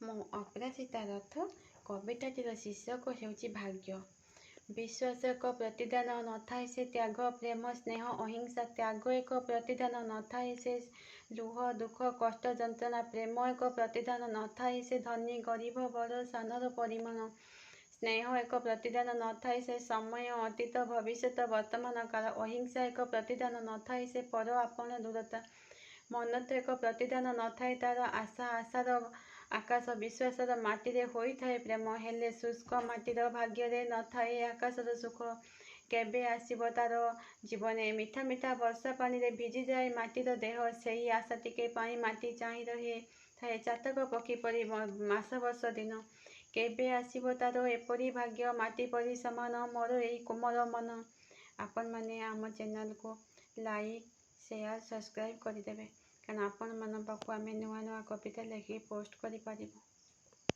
ମୁଁ ଅପରାଜିତା ରଥ। କବିତାଟିର ଶୀର୍ଷକ ହେଉଛି ଭାଗ୍ୟ। ବିଶ୍ୱାସ ଏକ ପ୍ରତିଦାନ, ନଥାଏ ସେ ତ୍ୟାଗ। ପ୍ରେମ, ସ୍ନେହ, ଅହିଂସା, ତ୍ୟାଗ ଏକ ପ୍ରତିଦାନ, ନଥାଏ ସେ ଲୁହ, ଦୁଃଖ, କଷ୍ଟ, ଯନ୍ତ୍ରଣା। ପ୍ରେମ ଏକ ପ୍ରତିଦାନ, ନଥାଏ ସେ ଧନୀ ଗରିବ, ବଡ଼ ସାନର ପରିମାଣ। ସ୍ନେହ ଏକ ପ୍ରତିଦାନ, ନଥାଏ ସେ ସମୟ, ଅତୀତ, ଭବିଷ୍ୟତ, ବର୍ତ୍ତମାନ କାଳ। ଅହିଂସା ଏକ ପ୍ରତିଦାନ, ନଥାଏ ସେ ପର ଆପଣା ଦୂରତା। ମନତ୍ଵ ଏକ ପ୍ରତିଦାନ, ନଥାଏ ତାର ଆଶା, ଆଶାର ଆକାଶ। ବିଶ୍ୱାସର ମାଟିରେ ହୋଇଥାଏ ପ୍ରେମ, ହେଲେ ଶୁଷ୍କ ମାଟିର ଭାଗ୍ୟରେ ନଥାଏ ଆକାଶର ସୁଖ। କେବେ ଆସିବ ତାର ଜୀବନେ? ମିଠା ମିଠା ବର୍ଷା ପାଣିରେ ଭିଜିଯାଏ ମାଟିର ଦେହ। ସେଇ ଆଶା ଟିକେ ପାଇଁ ମାଟି ଚାହିଁ ରହିଥାଏ ଚାତକ ପକ୍ଷୀ ପରି ମାସ, ବର୍ଷ, ଦିନ। କେବେ ଆସିବ ତାର ଏପରି ଭାଗ୍ୟ? ମାଟି ପରି ସମାନ ମୋର ଏଇ କୋମଳ ମନ। ଆପଣମାନେ ଆମ ଚ୍ୟାନେଲକୁ ଲାଇକ୍, ସେୟାର, ସବସ୍କ୍ରାଇବ୍ କରିଦେବେ, କାରଣ ଆପଣମାନଙ୍କ ପାଖକୁ ଆମେ ନୂଆ ନୂଆ କବିତା ଲେଖିକି ପୋଷ୍ଟ କରିପାରିବୁ।